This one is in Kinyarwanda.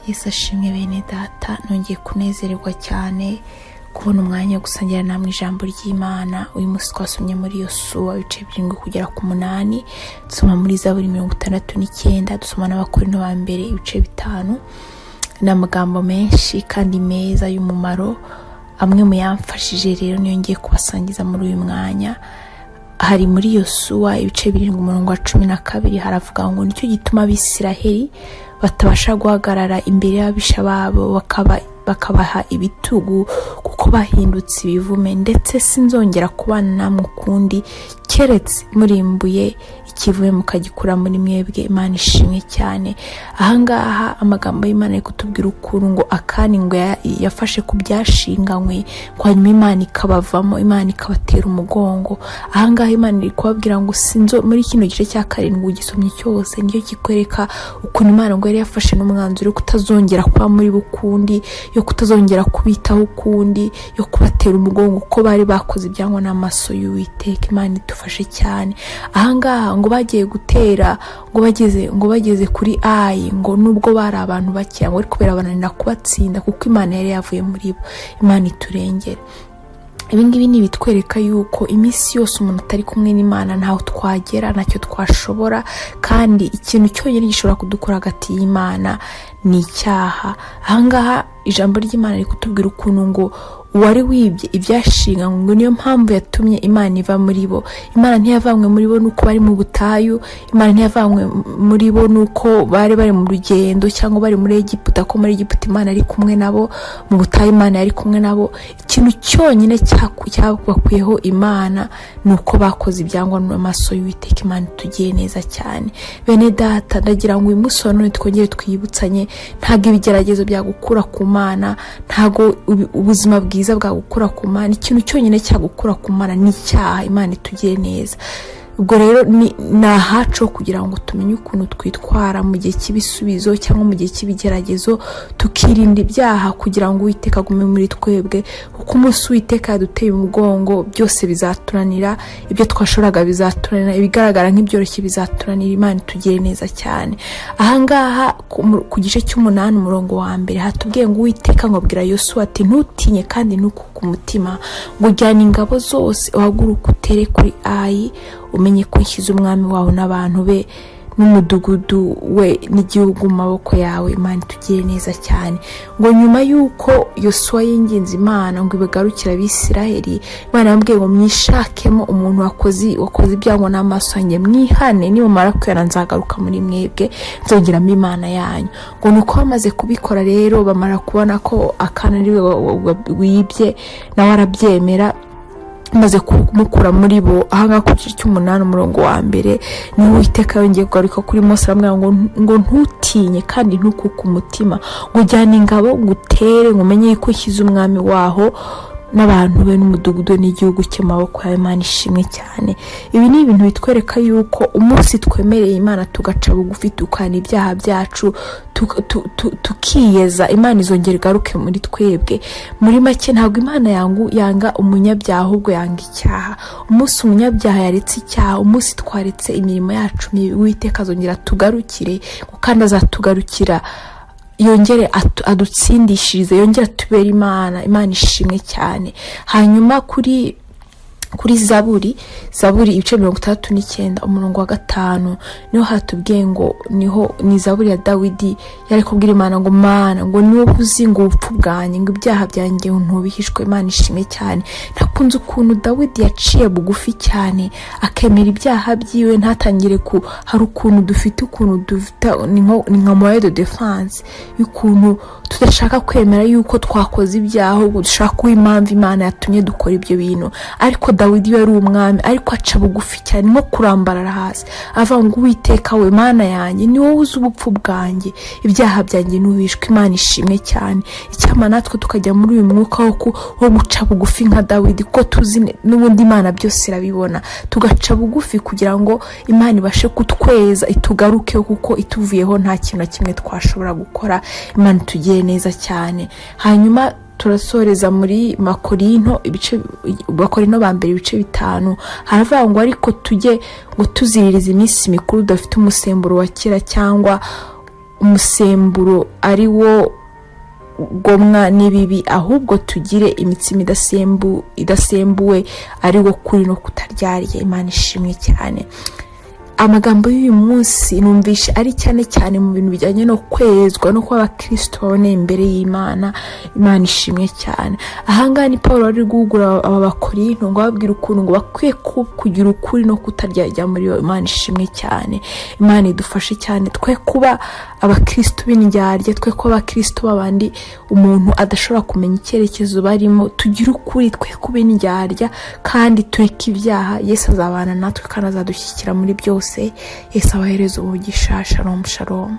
Yesu ashimwe bene data. Nongeye kunezererwa cyane kubona umwanya wo gusangira namwe ijambo ry'Imana. Uyu munsi twasomye muri Yosuwa ibice 7 kugera ku 8, dusoma muri Zaburi 69, dusoma n'Abakorinto ba mbere ibice 5. Ni amagambo menshi kandi meza y'umumaro. Amwe mu yamfashije rero niyo ngiye kubasangiza muri uyu mwanya. Hari muri Yosuwa ibice 7, umurongo wa 12, haravuga ngo: "Nicyo gituma Abisiraheli batabasha guhagarara imbere y'ababisha babo, bakabaha ibitugu, kuko bahindutse ibivume. Ndetse sinzongera kubana namwe ukundi, keretse murimbuye ikivume mukagikura muri mwebwe." Imana ishimwe cyane. Ahangaha amagambo y'Imana ari kutubwira ukuntu ngo Akani ngo yafashe ku byashinganywe, ngo hanyuma Imana ikabavamo, Imana ikabatera umugongo. Ahangaha Imana iri kubabwira ngo sinzo muri kino gice cya karindwi, ugisomye cyose nicyo kikwereka ukuntu Imana ngo yari yafashe n'umwanzuro wo kutazongera kuba muri bo ukundi, yo kutazongera kubitaho ukundi, yo kubatera umugongo, kuko bari bakoze ibyangwa n'amaso y'Uwiteka. Imana idufashe cyane. Ahangaha ngo bagiye gutera, ngo bageze kuri Ayi, ngo nubwo bari abantu bakeya, ngo ariko birabananira kubatsinda kuko Imana yari yavuye muri bo. Imana iturengere. Ibi ngibi ni ibitwereka yuko iminsi yose umuntu atari kumwe n'Imana ntaho twagera, ntacyo twashobora. Kandi ikintu cyonyine gishobora kudukura hagati y'Imana ni icyaha. Ahangaha ijambo ry'Imana riri kutubwira ukuntu ngo uwari wibye ibyashinganywe, ngo niyo mpamvu yatumye Imana iva muri bo. Imana ntiyavanywe muri bo nuko bari mu butayu, Imana ntiyavanywe muri bo nuko bari bari mu rugendo cyangwa bari muri Egiputa, ko muri Egiputa Imana ari kumwe nabo, mu butayu Imana yari kumwe nabo. Ikintu cyonyine cyabakuyeho Imana ni uko bakoze ibyangwa n'amaso y'Uwiteka. Imana itugiye neza cyane. Bene data, ndagira ngo uyu munsi wa none twongere twibutsanye: ntabwo ibigeragezo byagukura ku Mana, ntabwo ubuzima bwiza bwagukura ku Mana. Ikintu cyonyine cyagukura ku Mana ni icyaha. Imana itugire neza. Ubwo rero ni ahacu kugira ngo tumenye ukuntu twitwara mu gihe cy'ibisubizo cyangwa mu gihe cy'ibigeragezo, tukirinda ibyaha kugira ngo Uwiteka agume muri twebwe, kuko umunsi Uwiteka yaduteye umugongo byose bizatunanira, ibyo twashoboraga bizatunanira, ibigaragara nk'ibyoroshye bizatunanira. Imana itugire neza cyane. Ahangaha ku gice cy'umunani, umurongo wa mbere, hatubwiye ngo: "Uwiteka ngo abwira Yosuwa ati: 'Ntutinye kandi ntukuke umutima, ngo ujyane ingabo zose, uhaguruke utere kuri Ayi. Umenye ko nshyize umwami wawe n'abantu be n'umudugudu we n'igihugu mu maboko yawe.'" Imana itugire neza cyane. Ngo nyuma y'uko Yosuwa yinginze Imana ngo ibagarukire Abisiraheli, Imana yambwiye ngo: "Mwishakemo umuntu wakoze ibyangwa n'amaso yanjye, mwihane. Nimumara kwihana nzagaruka muri mwebwe, nzongeramo Imana yanyu." Ngo ni uko bamaze kubikora rero, bamara kubona ko Akana ari we wibye, nawe arabyemera, maze kumukura muri bo. Ahangaha ku gice cy'umunani, umurongo wa mbere, niho Uwiteka yongeye kugaruka kuri Mose, aramubwira ngo: "Ntutinye kandi ntukuke umutima, ngo ujyane ingabo ngo utere, ngo umenye ko ushyize umwami waho n'abantu be n'umudugudu n'igihugu cye mu maboko yawe." Imana ishimwe cyane. Ibi ni ibintu bitwereka yuko umunsi twemereye Imana, tugaca bugufi, tukana ibyaha byacu, tukiyeza, Imana izongera igaruke muri twebwe. Muri make, ntabwo Imana yanga umunyabyaha, ahubwo yanga icyaha. Umunsi umunyabyaha yaretse icyaha, umunsi twaretse imirimo yacu mibi, Uwiteka azongera tugarukire, kandi azatugarukira yongere adutsindishirize, yongere atubere Imana. Imana ishimwe cyane. Hanyuma kuri Zaburi ibice 69, umurongo wa 5, niho hatubwiye ngo, niho ni Zaburi ya Dawidi, yari kubwira Imana ngo: "Mana, ngo niwo uzi ngo ubupfu bwanjye, ngo ibyaha byanjye ntubihishwe." Imana ishimwe cyane. Nakunze ukuntu Dawidi yaciye bugufi cyane, akemera ibyaha byiwe, ntatangire ku hari ukuntu dufite ni nka moyen de défense y'ukuntu tudashaka kwemera yuko twakoze ibyaha, ahubwo dushaka kuba impamvu Imana yatumye dukora ibyo bintu. Ariko Dawidi yari umwami, ariko aca bugufi cyane, nko kurambarara hasi, avuga ngo: "Uwiteka we, Mana yanjye, ni wowe uzi ubupfu bwanjye, ibyaha byanjye ntubihishwe." Imana ishimwe cyane. Icyampa natwe tukajya muri uyu mwuka wo guca bugufi nka Dawidi, kuko tuzi n'ubundi Imana byose irabibona, tugaca bugufi kugira ngo Imana ibashe kutweza, itugarukeho, kuko ituvuyeho nta kintu na kimwe twashobora gukora. Imana itugire neza cyane. Hanyuma turasoreza muri Makorinto, ibice, Bakorinto ba mbere ibice 5, haravuga ngo: "Ariko tujye ngo tuziririza iminsi mikuru udafite umusemburo wa kera cyangwa Umusemburo ari wo gomwa n'ibibi, ahubwo tugire imitsima idasembuwe, ari wo kuri no kutaryarya. Imana ishimwe cyane. Amagambo y'uyu munsi numvishe ari cyane cyane mu bintu bijyanye no kwezwa no kuba abakristo baboneye imbere y'Imana. Imana ishimwe cyane. Ahangaha ni Paul wari guhugura aba Bakorinto ngo ababwire ukuntu ngo bakwiye kugira ukuri no kutaryarya muri bo. Imana ishimwe cyane. Imana idufashe cyane, twe kuba abakristo b'indyarya, twe kuba abakristo babandi umuntu adashobora kumenya icyerekezo barimo. Tugire ukuri, twe kuba indyarya, kandi tureke ibyaha. Yesu azabana natwe kandi azadushyigikira muri byose. Yesu abahereza umugisha. Shalom, shalom.